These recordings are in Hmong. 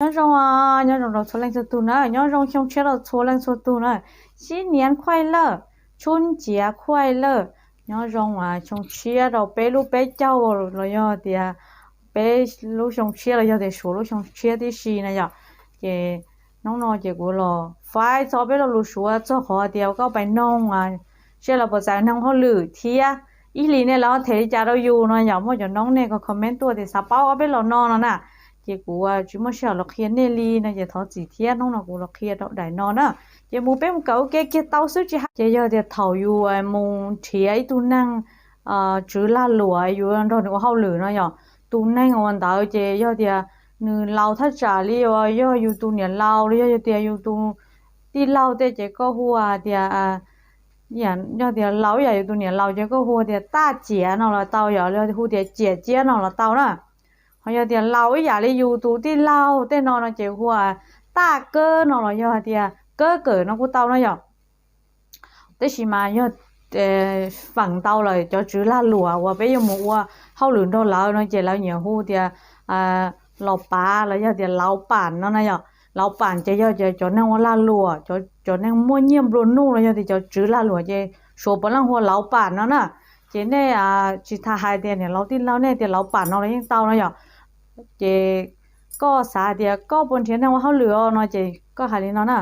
Nyob zoo, nyob zoo rau txhua leej txhua tug na, nyob zoo xyoo tshiab rau txhua leej txhua tug na. Sib niav khuaj lawj, tshub nciav khuaj lawj, nyob zoo xyoo tshiab rau peb lub peb caug los yog tias peb lub xyoo tshiab los yog tias Suav lub xyoo tshiab tib si na yom. Ces hnub no ces kuv los faib txog peb lo lus Suav txog qhov tias koj pais noog seb lawv puas txais neeg ua hauj lwm thiab ib hlis nej lawv them li cas rau yus no yom. Muaj cov noob nej ko comment tuaj tias xav paub ob peb los no no na. Ces kuv tsis muaj sij hawm los qhia nej li no ces thov txim thiab, hnub no kuv los qhia rau daim no na. Ces mus peb mus kawm ua ke kiag tau xwb tsis hais. Ces yog tias thaum yus mus nrhiav ib tug neeg tswv lag luam yus nrog nws ua hauj lwm no yom, tus neeg uas ntawd ces yog tias nws laus thaj tsam li uas yog yus tus niam laus los yog tias yus tus tij laug tej ces koj hu tias, yog tias laus ib yam yus tus niam laus ces koj hu tias taj ciav no los tau yom, los hu tias ciam ciab no los tau na. Ho yog tias laus ib yam li yus tus tij laug tej no no ces hu taj kawb no los yog tias kawb kawm no kuj tau no yom. Tab sis mas yog feem ntau lawm cov tswv lag luam uas peb yuav mus ua hauj lwm nrog lawv no ces lawv nyiam hu tias los pav los yog tias lauv pam no na yom. Lauv pam ces yog cov neeg ua lag luam, cov neeg muaj nyiaj nplua nuj los yog tias cov tswv lag luam ces Suav puav leej hu ua lauv pam no na. Ces nej tsis tas hais tias niam laus tij laug, nej tias lauv pam no los yeej tau no yom. Ces koj xav tias koj puas nrhiav neeg ua hauj lwm os no ces koj hais li no na: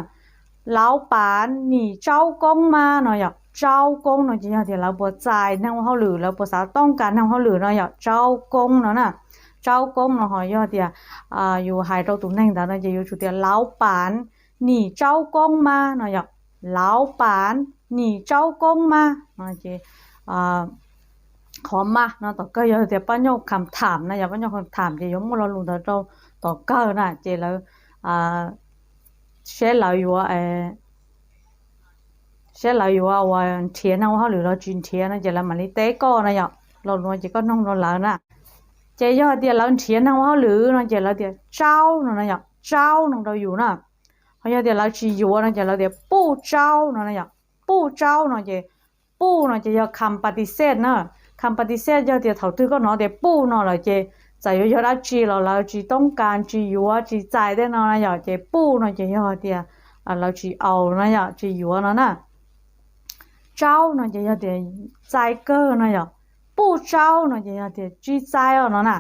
Lauv pam, nim tsaub koob mas no yom. Tsaub koob no ces yog tias lawv puas txais neeg ua hauj lwm, lawv puas xav tooj kas neeg ua hauj lwm no yom, tsaub koob no na. Tsaub koob no ho yog tias yus hais rau tus neeg ntawd no ces yuav tsum tias lauv pam, nim tsaub koob mas no yom. Lauv pam, nim tsaub koob mas no ces qhov mas no tom kawg yog tias pab nyoj kham tham na yom, pab nyoj kham tham ces yuav muaj lo lus ntawd rau tom kawg na ces lawv seb lawv yuav seb lawv yuav uas nrhiav neeg ua hauj lwm los tsis nrhiav no ces lawv mam li teb koj na yom. Lo lus ces koj noog rau lawv na. Ces yog tias lawv nrhiav neeg ua hauj lwm no ces lawv tias tsaub no na yom, tsaub no rau yus na. Ho yog tias lawv tsis yuav no ces lawv tias puj tsaub no na yom. Puj tsaub no ces, puj no ces yog kham patisej na. Kham patisej yog tias thaum twg koj hnov tias puj no lawm ces txawm yuav yog dab tsi los lawv tsis toob kas, tsis yuav, tsis txais tej no na yom. Ces puj no ces yog tias lawv tsis au na yom, tsis yuav no na. Tsaub no ces yog tias txais kawg no yom. Puj tsaub no ces yog tias tsis txais os no na.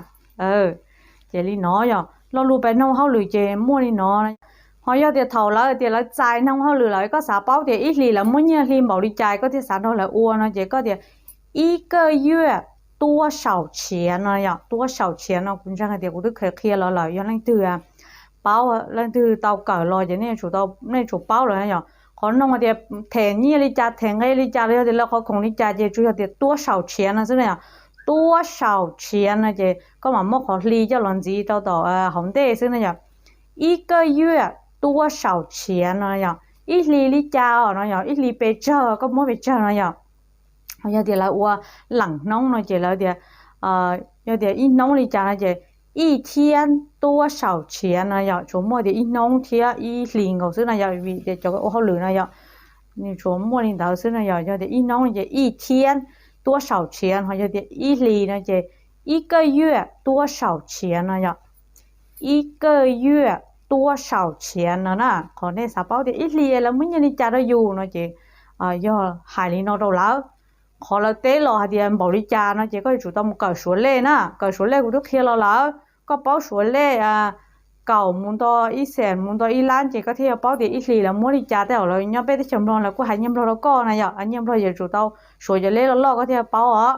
Ces li no yom, lo lus pab neeg ua hauj lwm ces muaj li no. Ho yog tias thaum lawv tias lawv txais neeg ua hauj lwm lawm koj xav paub tias ib hlis lawv muab nyiaj hli npaum li cas koj thiaj xav nrog lawv ua no ces koj tias ib kaj yuaj tuab saum tshiav no yom. Tuab saum tshiav no kuv ntseeg hais tias kuv twb kheev qhia los lawm, yog leej twg paub, leej twg tau kawm los ces nej yuav tsum paub lawm na yom. Qhov noog tias them nyiaj li cas, them nqe li cas los yog tias lawv qhov khoom li cas ces tsuas yog tias tuab saum tshiav no xwb na yom. Tuab saum tshiav no ces koj mam muab qhov hli coj los ntxiv rau tom hauv ntej xwb na yom. Ib kaj yuaj tuab saum tshiav no yom, ib hlis li cas os no yom, ib hlis pes tsawg koj muab pes tsawg no yom. Yog tias lawv ua leem hnub no ces lawv tias, yog tias ib hnub li cas no ces ib thiab tuab saum tshiav no yom, tsuas muaj tias ib hnub thiab ib hlis nkaus xwb no yom, vim tias cov ua hauj lwm no yom, nws tsuas muaj li ntawd xwb no yom. Yog tias ib hnub no ces ib thiab tuab saum tshiav, ho yog tias ib hlis no ces ib kaj yuaj tuab saum tshiav no yom. Ib kaj yuaj tuab saum tshiav no na. Qhov nej xav paub tias ib hlis lawv muab nyiaj li cas rau yus no ces yog hais li no rau lawv. Qhov lawv teb los hais tias npaum li cas no ces koj yuav tsum tau mus kawm Suav lej na. Kawm Suav lej kuv twb qhia los lawm, koj paub Suav lej kaum mus nto ib xees mus nto ib lab ces koj thiaj yuav paub tias ib hlis lawv muab li cas. Tej zaum lawv nyob peb teb chaws Nplog lawv kuj hais nyiaj Nplog rau koj na yom, hais nyiaj Nplog yuav tsum tau Suav cov lej loj loj koj thiaj paub os.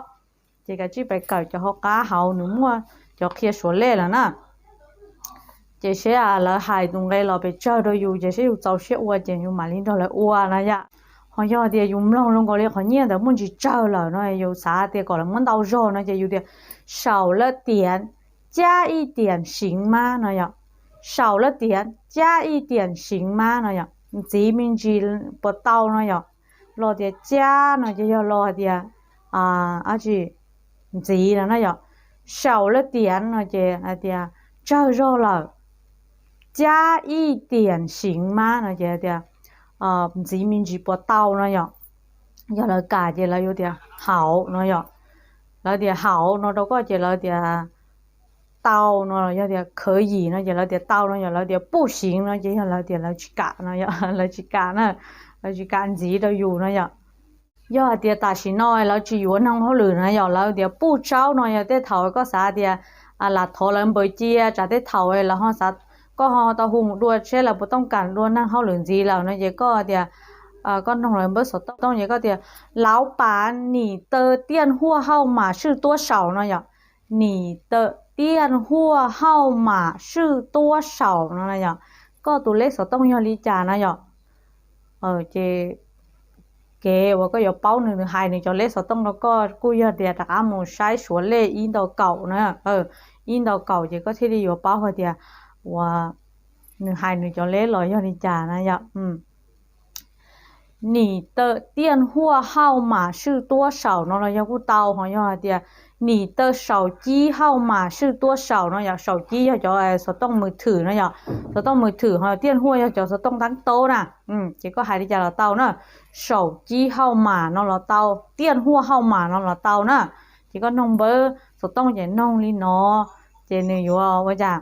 Ces kav tsij pais kawm cov hauv qab hauv nws muaj cov qhia Suav lej lawm na. Ces seb lawv hais tus nqe los pes tsawg rau yus ces seb yus txaus siab ua ces yus mam li nrog lawv ua na yom. Ho yog tias yus mloog zoo nkaus li qhov nyiaj ntawd muaj ntsis tsawg lawm no, yus xav tias kom lawv muab ntau zog no ces yus tias saum lawv tiam cab ib tiam siv mas no yom. Saum lawv tiam cab ib tiam siv mas no yom, ntxiv me ntsis puas tau no yom. Los tias cab no ces yog los hais tias dab tsi, ntxiv no na yom. Saum lawv tiam no ces hais tias tsawg zog lawm. Cab ib tiam siv mas no ces hais tias ntxiv me ntsis puas tau no yom. Yog lawv kam ces lawv yuav tias haum no yom. Lawv tias haum no rau koj ces lawv tias tau no, yog tias khawv yim no ces lawv tias tau no yom, lawv tias puj xiv no ces yog lawv tias lawv tsis kam no yom, lawv tsis kam na, lawv tsis kam ntxiv rau yus no yom. Yog hais tias tam sim no lawv tsis yuav noog hauj lwm na yom, lawv tias puj tsaub no yog tej thaum koj xav tias lam thov lawv npaws cia, tsam tej thaum lawv ho xav, koj ho tau hu mus dua seb lawv puas tooj kam dua noog hauj lwm ntxiv lawm no ces koj tias, koj noog lawv npawb xov tooj ces koj tias 老板 你的电话号码是多少 no yom, 你的电话号码是多少 no yom, koj tus leb xov tooj yog li cas na yom. Ces kev uas koj yuav paub nws, nws hais nws cov leb xov tooj rau koj kuj yog tias rov qab mus saib suav lej ib ntau kaum na, ib ntau kaum ces koj thiaj li yuav paub hais tias uas nws hais nws cov leb los yog li cas na yom. 你的电话号码是多少 no los yog kuj tau, ho yog hais tias 你的手机号码是多少 no yom, saum cib yog cov xov tooj mws thwm no yom, xov tooj mws thwm, ho tiaj huaj yog cov xov tooj tab taub na. Ces koj hais li cas los tau na, saum cib hauj mas no los tau, tiaj huaj hauj mas no los tau na. Ces koj noog npawb xov tooj ces noog li no, ces nws yuav ua cas,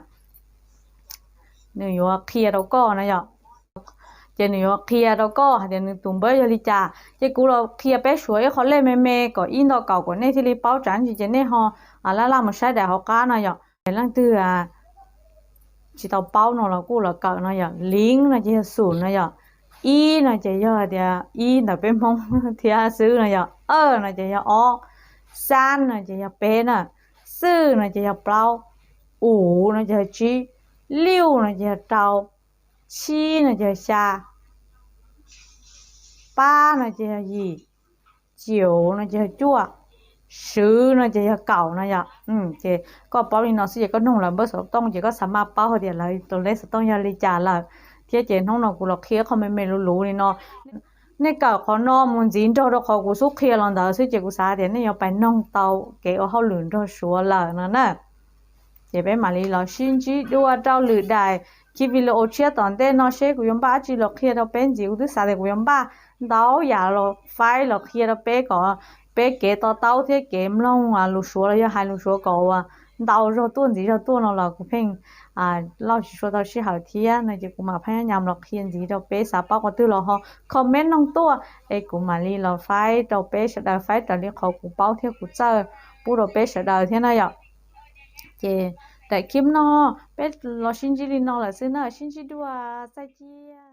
nws yuav qhia rau koj na yom. Ces nws yuav qhia rau koj hais tias nws tus npawb yog li cas. Ces kuv los qhia peb suav ib qho lej me me kom ib ntau kaum kom nej thiaj li paub, tsam ntsis ces nej ho laj laj mus saib daim hauv qab no yom. Leej twg tsis tau paub no los kuj los kawm no yom. Liv no ces yog xum no yom. Ib no ces yog tias ib ntawm peb Hmoob thiab xwb no yom. Ab no ces yog ob, xab no ces yog peb na, xwj no ces yog plaub, ub no ces yog tsib, liuj no ces yog rau, tsib no ces yog xya, pab no ces yog yim, cium no ces yog cuaj, swv no ces yog kaum no yom. Ces koj paub li no xwb ces koj noog lawv npawb xov tooj ces koj xav maj paub hais tias lawv tus lej xov tooj yog li cas lawm. Thiab ces hnub no kuv los qhia qhov me me luv luv li no, nej kawm qhov no mus ntxiv nrog rau qhov kuv xub qhia los ntawd xwb ces kuv xav tias nej yuav pais noog tau kev ua hauj lwm nrog suav lawm no na. Ces peb mam li los sib ntsib dua rau lwm daim clip video tshiab tom ntej no seb kuv yuav npaj dab tsi los qhia rau peb ntxiv. Kuv twb xav tias kuv yuav npaj ntau yam los faib los qhia rau peb kom peb kev to taub thiab kev mloog lus suav los yog hais lus suav kom ua ntau zog tuaj ntxiv zog tuaj no los kuv pheej loj tsis sua tau sij hawm thiab no ces kuv mam pheej nyam los qhia ntxiv rau peb. Xav paub qhov twg los ho comment noog tuaj es kuv mam li los faib rau peb sawv daws, faib raws li qhov kuv paub thiab kuv txawj pub rau peb sawv daws thiab na yom. Ces daim clip no peb los sib ntsib li no lawm xwb na, sib ntsib dua, txais cia.